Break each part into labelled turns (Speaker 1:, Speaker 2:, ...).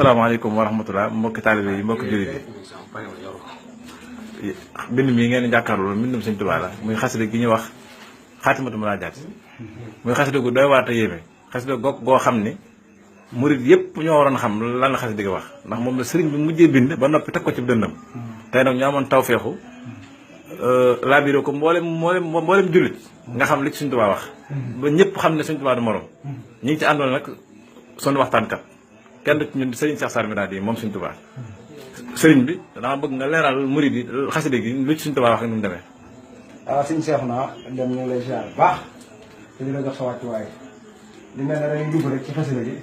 Speaker 1: asalaamaaleykum wa rahmatulah mbokki taalibe yi mbokki jullit yi bind mii ngeen jàkkaarloo mbindum Sëñ Tuubaa la muy xasida gi ñuy wax xaatimatu munaajaat muy xasida gu doy waar te yéeme xasida goo xam ni murit yëpp ñoo waroon xam lan la xasida gi wax ndax moom la sëriñ bi mujjee bind ba noppi teg ko ci dënnam tey nag ñu amoon tawfeexu laabiré ko mboolem jullit nga xam li ci Sëñ Tuubaa wax ba ñëpp xam ne Sëñ Tuubaa du morom ñi ngi ci àndoon nag sunu waxtaankat kenn ci ñun sëriñ Cheikh Sarr Miradi moom Sëñ Tuubaa sëriñ bi dama bëgg nga leeral murid yi xasida gi lu ci Sëñ Tuubaa wax ak nu mu demee.
Speaker 2: waaw sëñ Cheikh naa dem ñu ngi lay ziar bu baax te di la jox sa wàccuwaay di mel ne dañuy dugg rek ci xasida gi.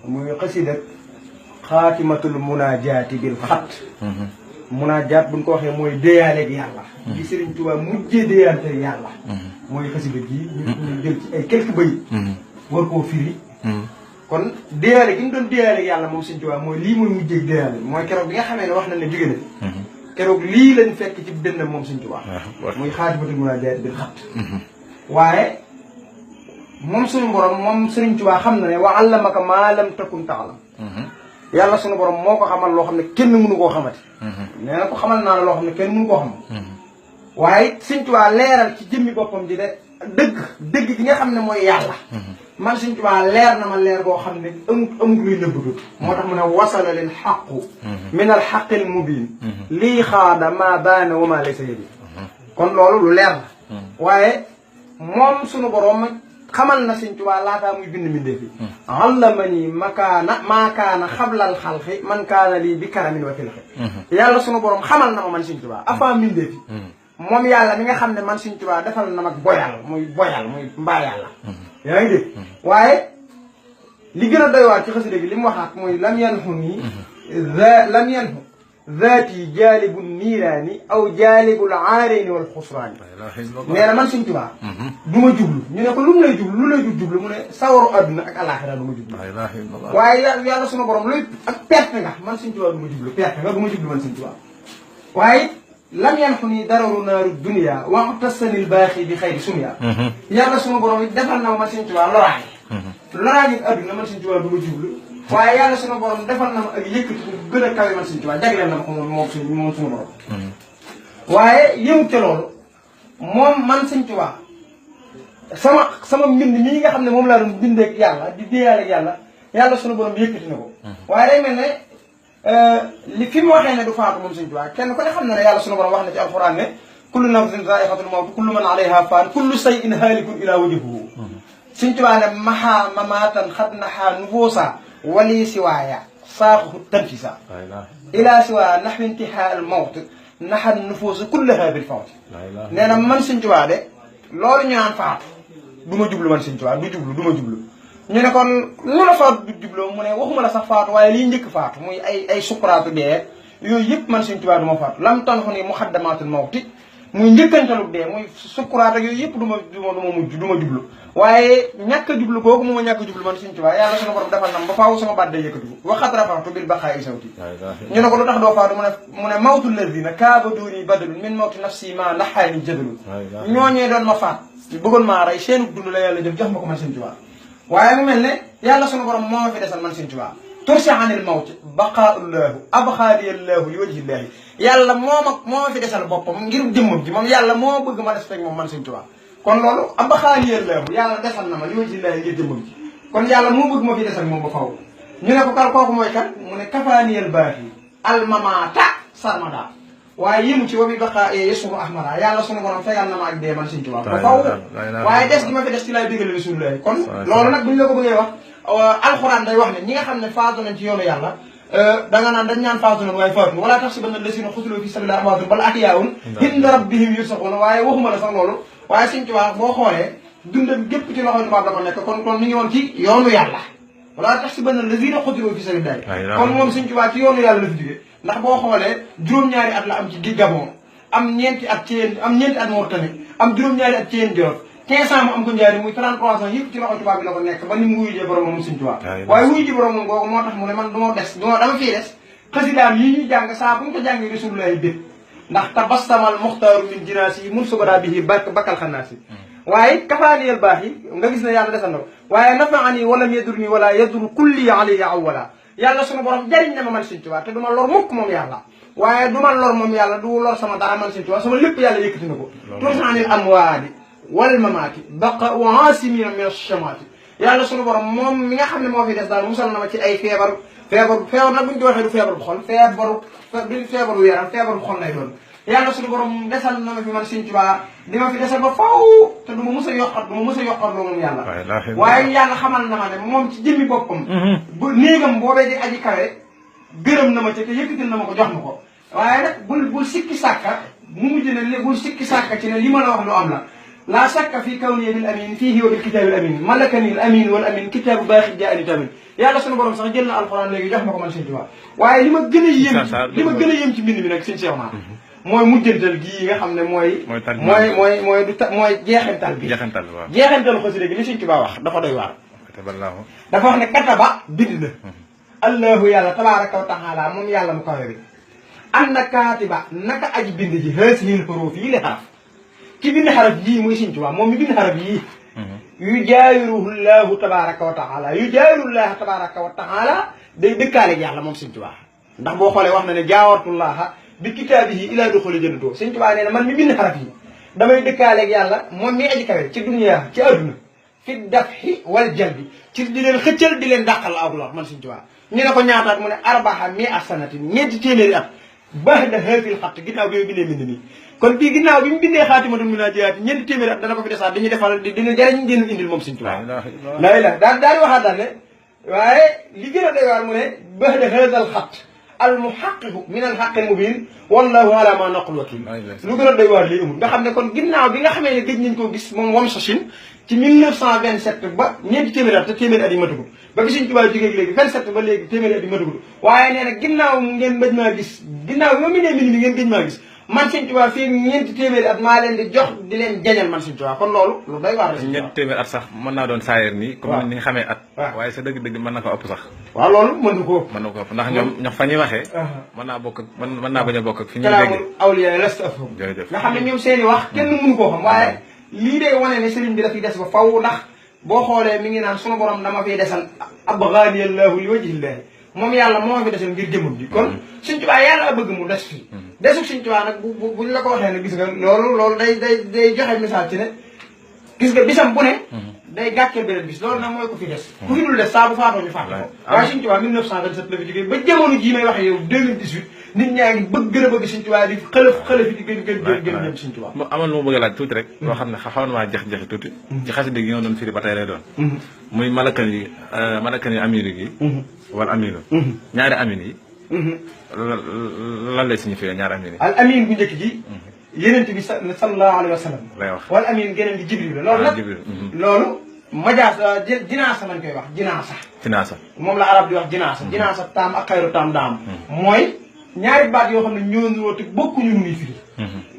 Speaker 2: muy xasida xaatimatul munaajaati bil xat. munaajaat buñ ko waxee mooy déyaaleeg yàlla. gi Sëriñ Tuubaa mujjee déyaaleeg yàlla. mooy xasida gi ñu jël ci ay quelques bayit war koo firi. kon déyaale gi ñu doon déyaale yàlla moom Sëñ Tuubaa mooy lii mooy mujjee déyaale mooy keroog bi nga xamee ne wax na ne jóge na keroog lii lañ fekk ci dënnam moom Sëñ Tuubaa muy xaatimatul munaajaat bil xat waaye moom suñu borom moom Sëriñ Tuubaa xam na ne wa allamaka maa lam takun ta'lam yàlla suñu borom moo ko xamal loo xam ne kenn mënu koo xamati nee na ko xamal naa la loo xam ne kenn mënu koo xam waaye Sëñ Tuubaa leeral ci jëmmi boppam ji de dëgg gi nga xam ne mooy yàlla man Sëñ Tuubaa leer na ma leer boo xam ne amut luy nëbbatu moo tax mu ne wasala lil xaqu min al xaqil mubin lii xaada ma baana wa ma laysa yabi kon loolu lu leer la waaye moom sunu boroom xamal na Sëñ Tuubaa laataa muy bind mbindee fi allamani maakaana xablal xalqi man kaana lii bi karamin wa tilxi yàlla sunu boroom xamal na ma man Sëñ Tuubaa avant mbindee fi moom yàlla mi nga xam ne man Sëñ Tuubaa defal na mag boyal muy mbaa yàlla yaa ngi dégg waaye li gën a doy waar ci xasida gi li mu waxaat mooy lam yanxu nii lam yanxu zaati jaalibu niiraani aw jaalibul aarayni wal xusraani nee na man Sëñ Tuubaa du ma jublu ñu ne ko lu mu lay jublu mu ne sawaru àdduna ak àllaaxira du ma jublu waaye yàlla suma borom luy ak perte nga man Sëñ Tuubaa du ma jublu perte nga du ma jublu man Sëñ Tuubaa waaye lam yanxu nii dararu naaru dunia waxtasanil baaxi bi xayri sunya yàlla suma borom it defal na ma man Sëñ Tuubaa loraange adduna man Sëñ Tuubaa du ma jublu waaye yàlla suma borom defal na ma ak yëkkati bu gën a kawe man Sëñ Tuubaa jagleel na ma ko moom suma borom waaye yëmut ca loolu moom man Sëñ Tuubaa sama mbind mii nga xam ne moom laa doon bindeeg yàlla di déyaaleeg yàlla sunu borom yëkkati na ko waaye day mel ne li fi mu waxee ne du faatu moom Sëñ Tuubaa kenn ko ne xam na ne yàlla sunu borom wax na ci alxuraan ne kullu nafsin zaa'iqatul mawt kullu man alayha faan kullu shay'in haalikun ilaa wajhihi Sëñ Tuubaa ne maxaa mamaatan xat naxaa nufoosa wali siwaaya saaxu tanfisa ilaa siwaa naxwi intihaa al mawt naxat nufoosa kullaha bil fawt nee na man Sëñ Tuubaa de loolu ñu naan faatu du ma jublu man Sëñ Tuubaa du ma jublu ñu ne kon lu la faatu du jubloo mu ne waxuma la sax faatu waaye liy njëkk faatu muy ay sukuraatu dee yooyu yëpp man Sëñ Tuubaa du ma faatu lam tanxu ni muxaddamaatul mawti muy njëkkantalu dee muy sukuraat ak yooyu yëpp du ma jublu waaye ñàkk a jublu googu mu ma ñàkk a jublu man Sëñ Tuubaa yàlla sunu borom defal nam ba faaw sama baat day yëkkatiku waxat rafaxtu bil baqaa i sawti ñu ne ko lu tax doo faatu mu ne mawtu ladina kaaba duuni badalun min mawti nafsi ma naxaani jadalun ñooñee doon ma faat bëggoon maa rey seenu dund la yàlla jëf jox ma ko man Sëñ Tuubaa waaye mu mel ne yàlla sunu borom moo ma fi desal man Sëñ Tuubaa tursi anil mawti baqaaullaahu abxaadiyallaahu li wajhillaahi yàlla moo ma fi desal boppam ngir jëmmam ji moom yàlla moo bëgg ma des fekk moom man Sëñ Tuubaa kon loolu abxaadiyallaahu yàlla desal na ma li wajhillaahi ngir jëmmam ji kon yàlla moo bëgg ma fi desal moom ba faw ñu ne ko kal kooku mooy kan mu ne kafaaniyal baaxi almamaata sarmada waaye yëmu ci wa bi baqaa yesuru ahmada yàlla sunu borom fegal na ma ak dee man Sëñ Tuubaa ba faw waaye des gi ma fi des ci laay bégale Rasulullaahi kon loolu nag buñu la ko bëggee wax alxuraan day wax ne ñi nga xam ne faatu nañ ci yoonu yàlla danga naan dañ ñaan faatu nañ waaye faatu wala tahsabanna llaziina qutiluu fii sabiilillaahi amwaatun bal ahyaa'un inda rabbihim yurzaquun waaye waxuma la sax loolu waaye Sëñ Tuubaa boo xoolee dundam gépp ci loxoy tubaab la ko nekk kon mi ngi woon ci yoonu yàlla wala tahsabanna llaziina qutiluu fii sabiilillaahi kon moom Sëñ Tuubaa ci yoonu yàlla la fi jóge ndax boo xoolee juróom-ñaari at la am ci Gabon am ñeenti at Mauritanie am juróom-ñaari at ci yéen Jolof 15 ans mu am ko njaari muy 33 ans yëpp ci loxo tubaab bi la ko nekk ba ni mu wuyu jee borom moom Sëñ Tuubaa waaye wuyu ji borom moom googu moo tax mu ne man dama fii des xasidaam yi ñuy jàng saa bu ñu ko jàngee Rasulullaahi bég ndax tabassamal muxtaaru min jinaasi mun subara bihi bakkal xannaasi waaye kafaaniyal baax yi nga gis ne yàlla desal na ko waaye nafaani walam yadurni wala yadur kulli alayhi awwala yàlla sunu borom jariñ na ma man Sëñ Tuubaa te du ma lor mukk moom yàlla waaye du ma lor moom yàlla du lor sama dara man Sëñ Tuubaa sama lépp yàlla yëkkati na ko tursaanil amwaadi wal mamaati baqa wa asimina min achamaati yàlla sunu borom moom mi nga xam ne moo fi des daal musal na ma ci ay feebar nag buñ ko waxee du feebar bu xol du feebaru yaram feebar bu xol lay doon yàlla sunu borom desal na ma fi man Sëñ Tuubaa di ma fi desal ba faw te du ma mës a yokkat loo moom yàlla waaye yàlla xamal na ma ne moom ci jëmmi boppam bu néegam boobee di aji kawe gërëm na ma ci te yëkkatil na ma ko jox ma ko waaye nag bul sikki sàkka mu mujj ne bul sikki sàkka ci ne li ma la wax lu am la laa sakka fii kawniya bil amin fiihi wa bil kitaabil amin malakani al amin wal amin kitaabu baaxi jaani tamin yàlla sunu borom sax jël na alxuraan léegi jox ma ko man Sëñ Tuubaa waaye li ma gën a yéem ci mbind mi nag sëñ Cheikh naa mooy mujjantal gii nga xam ne mooy jeexantal bi jeexantal xasida gi li Sëñ Tuubaa wax dafa doy waar dafa wax ne kataba bind na allahu yàlla tabaaraka wa taala moom yàlla mu kawe bi an na kaatiba naka aji bind ji haasihil xuruuf yi li xaraf ki bind xaraf yii muy Sëñ Tuubaa moom mi bind xaraf yii yu jaayiruhu llahu tabaraka wa taala yu jaayiruhu llahu tabaraka wa taala day dëkkaaleeg yàlla moom Sëñ Tuubaa ndax boo xoolee wax na ne jaawartullaha bi kitaabihi ilaa duxuli jannatoo Sëñ Tuubaa nee na man mi bind xaraf yi damay dëkkaaleeg yàlla moom mi aji kawe ci dunya ci adduna fi dafhi wal jalbi ci di leen xëccal di leen dàqal aw lor man Sëñ Tuubaa ñu ne ko ñaataat mu ne arbaha mi asanatin ñeenti téeméeri at baax na xeefil xatt ginnaaw bi mu bindee mbind mi kon bii ginnaaw bi mu bindee xaatimatul munaajaat ñeenti téeméeri at dana ko fi desaat dañuy defal dina jariñ dinu indil moom Sëñ Tuubaa laa la daal di waxaat daal ne waaye li gën a doy waar mu ne baax na xeesal xatt al muhaqiqu min al haqqil mubin wallahu ala ma naqul wakil lu gën a doy waar lii amul nga xam ne kon ginnaaw bi nga xamee ne gëj nañ koo gis moom wam sachin ci 1927 ba ñeenti téeméeri at te téeméeri at yi matagul ba fi Sëñ Tuubaa jógee léegi 27 ba léegi téeméeri at yi matagul waaye nee na ginnaaw ngeen gëj maa gis ginnaaw bi ma mindee mbind mi ngeen gëj maa gis man Sëñ Tuubaa fii ñeenti téeméeri at maa leen di jox di leen jañal man Sëñ Tuubaa kon loolu lu doy waar la
Speaker 1: ñeenti téeméeri at sax mën naa doon saayeer nii comme ni nga xamee at waaye sa dëgg-dëgg mën na ko ëpp sax
Speaker 2: waaw loolu mën na ko
Speaker 1: ëpp ndax ñoom fa ñuy waxee mën naa bokk ak mën naa bañ a bokk ak fi ñuy dégg
Speaker 2: awliya last afhum
Speaker 1: jërëjëf
Speaker 2: nga xam ne ñoom seeni wax kenn mënu koo xam waaye lii day wane ne sëriñ bi dafay des ba faw ndax boo xoolee mi ngi naan sunu borom dama fiy desal abghaniyallahu li wajhillahi moom yàlla moo fi desal ngir jëmum ji kon Sëñ Tuubaa yàlla bëgg mu des fii desug Sëñ Tuubaa nag buñ la ko waxee ne gis nga loolu day joxe misaal ci ne gis nga bisam bu ne day gàcceel beneen bis loolu nag mooy ko fi des ku fi dul des saa bu faatoo ñu fàtte ko waaye Sëñ Tuubaa 1927 la fi jógee ba jamono jii may waxee yow 2018 nit ñaa ngi gën a bëgg Sëñ Tuubaa di xëlëf yi di gën dem Sëñ Tuubaa
Speaker 1: mu amal lu ma bëgg a laaj tuuti rek loo xam ne xaw na maa jax-jaxi tuuti ci xasida gi nga doon firi ba tey lay doon muy malakan yi amiru gi wala aminu ñaari amin yi lan lay signifié ñaari amin yi
Speaker 2: al amin bu njëkk ji yenent bi sallallahu alayhi wa sallam
Speaker 1: lay wax
Speaker 2: wala amin geneen gi jibril la loolu nag loolu majaas jinaasa lañ koy wax jinaasa moom la arab di wax jinaasa taam ak xayru taam daam mooy ñaari baat yoo xam ne ñoo nuróoti bokkuñu lu muy firi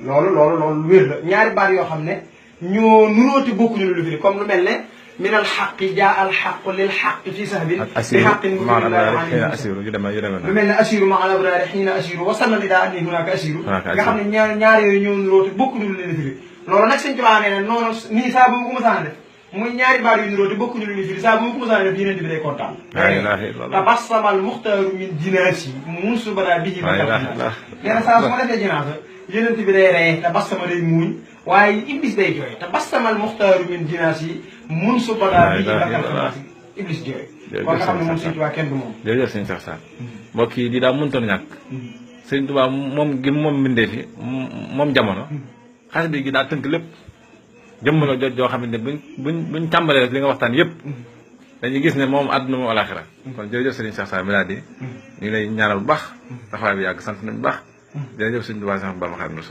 Speaker 2: loolu wér la ñaari baat yoo xam ne ñoo nuróoti bokkuñu lu firi comme lu mel ne min al xaqi jaa al xaqu lil xaqi fi sahbin bi xaqin lu mel ne asiru ma al abrari xiina asiru wasanna li daa anni hunaka asiru nga xam ne ñaar yooyu ñoo nuróoti bokkuñu lu leen firi loolu nag Sëñ Tuubaa nee na noonu nii saa bu ma ko mësaan def muy ñaari baat yu nuróoti bokkuñu lu ñuy firi saa bu ma ko mësaan def yeneen bi day kontaan tabassama al muxtaaru min jinaasi musu bada bihi nee na saa su ma defee jinaasa yeneen bi day ree tabassama day muuñ waaye iblis day jooy tabassama al muxtaaru min jinaasi musu bada bihi iblis jooy kon nga xam ne moom Sëñ Tuubaa kenn du moom
Speaker 1: jërëjëf sëñ Cheikh Sarr mbokk yi di daa mënutoon ñàkk Sëñ Tuubaa moom gi moom mbindee fi moom jamono xasida gi daa tënk lépp jëmm la joo xam ne buñ tàmbalee li nga waxtaan yëpp dañuy gis ne moom àdduna moom alaxira kon jërëjëf sëriñ Cheikh Sarr mi laa di ñu ngi lay ñaanal bu baax taxawaay bi yàgg sant nañ bu baax jërëjëf sëñ Tuubaa sax ba ma xam ne